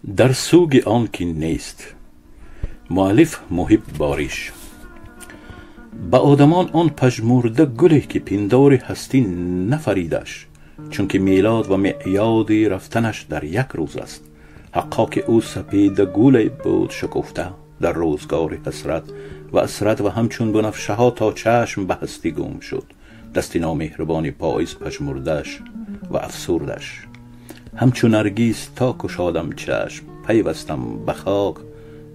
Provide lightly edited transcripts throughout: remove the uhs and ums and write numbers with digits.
Дар суги он ки нест. Муаллиф Муҳиб Бориш. Ба одамон он пажмурда гуле ки пиндори ҳастӣ нафаридаш, чунки мелод ва меъёди рафтанаш дар як рӯз аст. Ҳаққо ки ӯ сапеда гуле буд шукуфта дар рӯзгори ҳасрат ва асрат ва ҳамчун бунафшаҳо то чашм ба ҳастӣ гум шуд. Дасти номеҳрубони поиз пажмурдаш ва афсурдаш. Ҳамчун наргиз то кушодам чашм, пайвастам ба хок.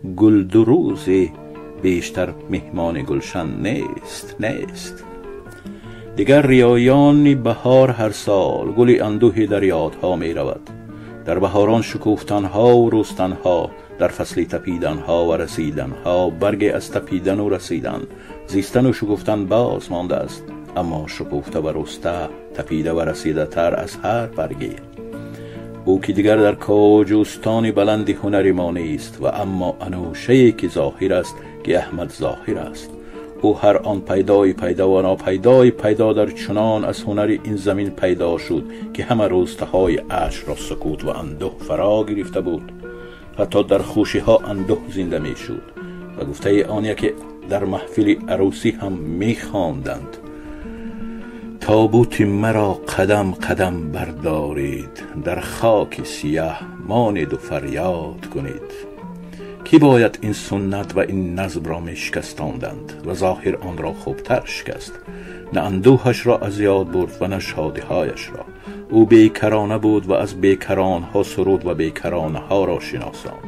Гул ду рӯзе бештар меҳмони гулшан нест, нест. Дигар риёёни баҳор ҳар сол гули андӯҳе дар ёдҳо меравад. Дар баҳорон шукуфтанҳо ва рӯстанҳо, дар фасли тапиданҳо ва расиданҳо, барге аз тапидану расидан, зистану шукуфтан боз мондааст, аммо шукуфта ва рӯста, тапида ва расидатар аз ҳар барге. Ӯ ки дигар дар коҷӯстони баланди ҳунари мо нест, ва аммо анӯшае ки зоҳир аст ки Аҳмад Зоҳир аст. Ӯ ҳар он пайдои пайдо ва нопайдои пайдо дар чунон аз ҳунари ин замин пайдо шуд ки ҳама рӯстаҳои ашрро сукут ва андӯҳ фаро гирифта буд. Ҳатто дар хушиҳо андӯҳ зинда мешуд. Ба гуфтаи он яке дар маҳфили арӯсӣ ҳам мехонданд: тобути маро қадам қадам бардоред, дар хоки сиёҳ монеду фарёд кунед. Ки бояд ин суннат ва ин назмро мешикастонданд ва зоҳир онро хубтар шикаст. На андӯҳашро аз ёд бурд ва на шодиҳояшро. Ӯ бекарона буд ва аз бекаронҳо суруд ва бекаронаҳоро шиносонд.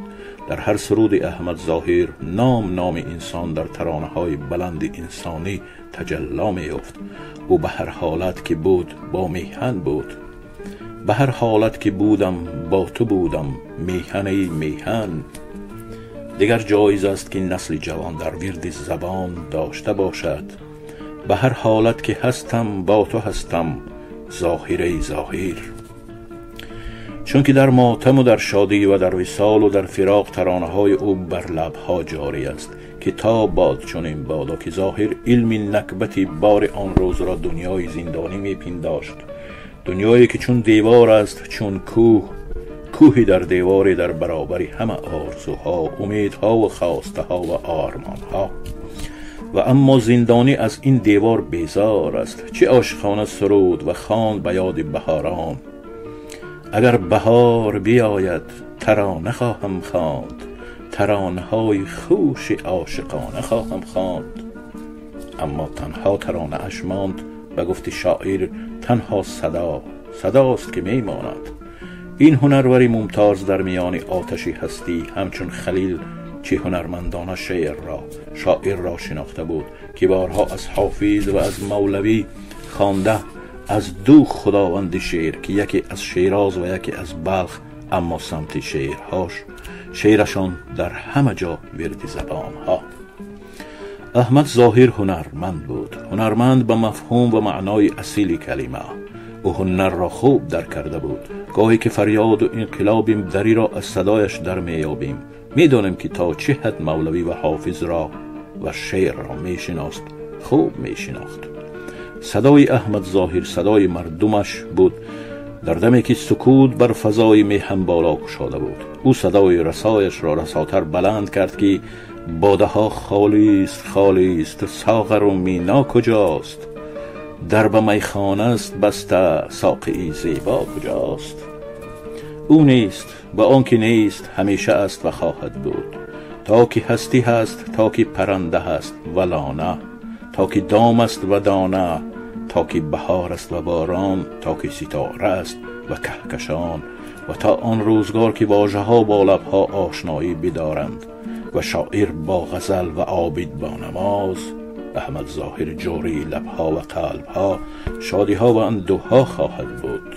Дар ҳар суруди Аҳмад Зоҳир ном номи инсон дар таронаҳои баланди инсонӣ таҷалло меёфт. Ӯ ба ҳар ҳолат ки буд бо меҳан буд. Ба ҳар ҳолат ки будам бо ту будам, меҳаней меҳан. Дигар ҷоиз аст ки насли ҷавон дар вирди забон дошта бошад: ба ҳар ҳолат ки ҳастам бо ту ҳастам, зоҳирей зоҳир. Чунки дар мотаму дар шодӣ ва дар висолу дар фироқ таронаҳои ӯ бар лабҳо ҷорӣ аст ки то бод чунин бодо ки зоҳир илми накбати бори он рӯзро дунёи зиндонӣ мепиндошт. Дунёе ки чун девор аст, чун кӯҳ, кӯҳи дар деворе дар баробари ҳама орзуҳо, умедҳо ва хостаҳо ва ормонҳо. Ва аммо зиндонӣ аз ин девор безор аст. Чӣ ошиқона суруд ва хонд ба ёди баҳорон: агар баҳор биёяд тарона хоҳам хонд, таронаҳои хуши ошиқона хоҳам хонд. Аммо танҳо таронааш монд. Ба гуфти шоир танҳо садо, садост ки мемонад. Ин ҳунарвари мумтоз дар миёни оташи ҳастӣ ҳамчун Халил чӣ ҳунармандона шеърро, шоирро шинохта буд ки борҳо аз Ҳофиз ва аз Мавлавӣ хонда, аз ду худованди шеър ки яке аз Шероз ва яке аз Балх, аммо самти шеърҳош, шеърашон дар ҳама ҷо вирди забонҳо. Аҳмад Зоҳир ҳунарманд буд. Ҳунарманд ба мафҳум ва маънои асили калима. Ӯ ҳунарро хуб дарк карда буд. Гоҳе ки фарёду инқилоби дариро аз садояш дар меёбем, медонем ки то чӣ ҳад Мавлавӣ ва Ҳофизро ва шеърро мешиност, хуб мешинохт. Садои Аҳмад Зоҳир садои мардумаш буд дар даме ки сукут бар фазои меҳан боло кушода буд. Ӯ садои расояшро расотар баланд кард ки бодаҳо холист, холист, соғару мино куҷост? Дар ба майхона аст баста, соқии зебо куҷост? Ӯ нест, ба он ки нест ҳамеша аст ва хоҳад буд. То ки ҳастӣ ҳаст, то ки паранда ҳаст ва лона, то ки дом аст ва дона, то ки баҳор аст ва борон, то ки ситора аст ва каҳкашон, ва то он рӯзгор ки вожаҳо бо лабҳо ошноӣ бидоранд ва шоир бо ғазал ва обид бо намоз, Аҳмад Зоҳир ҷории лабҳо ва қалбҳо, шодиҳо ва андӯҳҳо хоҳад буд.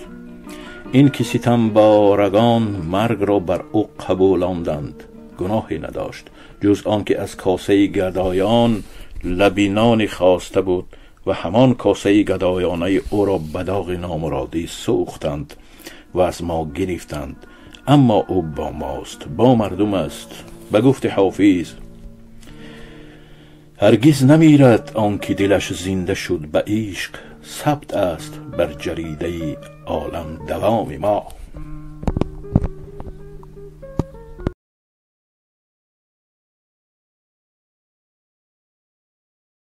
Ин ки ситамборагон маргро бар ӯ қабулонданд гуноҳе надошт, ҷуз он ки аз косаи гадоён лабинони хоста буд ва ҳамон косаи гадоёнаи ӯро ба доғи номуродӣ сӯхтанд ва аз мо гирифтанд. Аммо ӯ бо мост, бо мардум аст. Ба гуфти Ҳофиз: ҳаргиз намирад он ки дилаш зинда шуд ба ишқ, сабт аст бар ҷаридаи олам давоми мо.